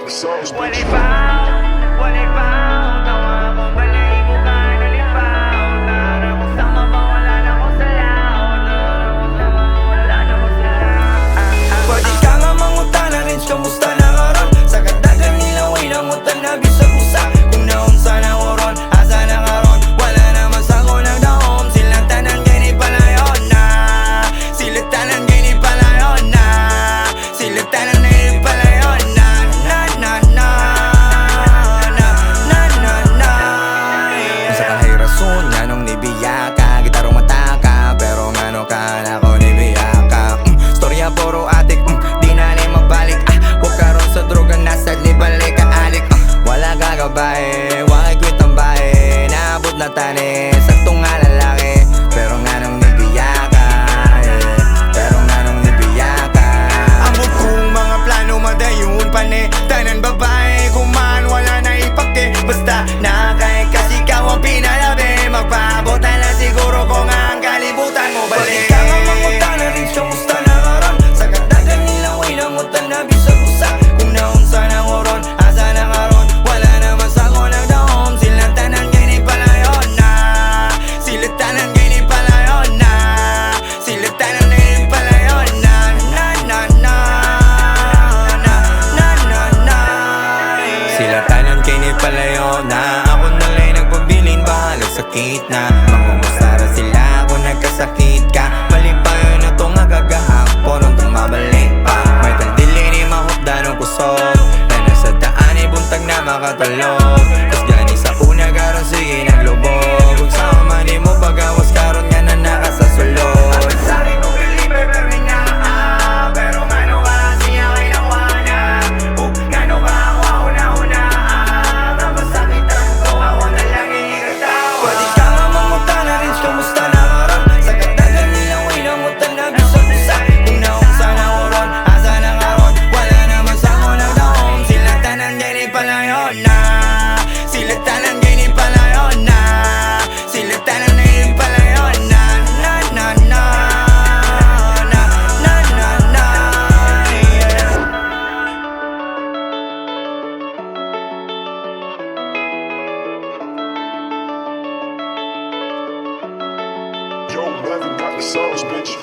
Got the sauce, Wala'y bitch. Bow, wala'y bow. Tawa akong balahibo ka nalipaw. Tara kung sama pa, wala na ko sa lao. Tara kung sama pa, wala na ko sa lao. Pwede ka nga mangutana rin, kamusta na karon? Sa kadagan nila, way nangutan na bisag usa. Kung naunsa na ko ron, asa na karon? Wala naman sa ko nagdahom. Sila tanan gani palayon na. Sila tanan gani palayon na. Sila tanan gani palayon na. Na na na na na na na, yeah. Sa kahay rason, nganong nibiya ka? Gitarong mata ka, pero ngano ka na ako nibiya ka? Storya puro atik, di na ni mabalik. Wag karon sa droga, nasa libalik ka alik. Wala ka kabae, wakay kwit ang bae. Naabot na tani, sakto nga lalaki. Pero nganong nibiya ka, yeah. Pero nganong nibiya ka? Ambot kong mga plano madayon pa ni. Tanan babae, kuman wala na ipake. Basta nakay kasi ikaw ang pinalabi. Magpaabot na lang siguro kung ang kalibutan mo balik. Pwede ka nga mangutana rin, kamusta na karon? Sa kadagan nila, way nangutan na bisag usa. Kung naunsa na ko ron, asa na karon? Wala naman sa ko nagdahom. Sila tanan gani palayon na. Sila tanan gani palayon na. Sila tanan gani palayon na. Na na na na na na na, yeah. Sila tanan kini palayon na. Ako na lang nagpabilin, bahalag sakit na. Mangumusta ra sila kung nagkasakit ka. Malipayon na to nga kagahapon. Nung tumabalik pa may tandili ni mahupdan ng kusog. Na nasa daan ay buntag na makatulog. Tas gani sa una karon sige naglubog. Kung sama man mo pagawas karon nga na naka sa sulod. Sabi ko believer pero nga ah. Pero ngano ka siya kay nawana. Oh, ngano ka ako una-una ah. Nga masakit ang ko, ako na lang ikatawa. Pwede ka nga mangutana rin, kamusta na karon? Sa kadagan nila, way nangutan na bisag usa. Kung naunsa na ko ron, asa na karon? Wala naman sa ko nagdahom. Sila tanan gani palayon na. Sila tanan gani palayon na. Sila tanan gani palayon na. Na na na na na na na, yeah. Yo, Melvin got the sauce, bitch.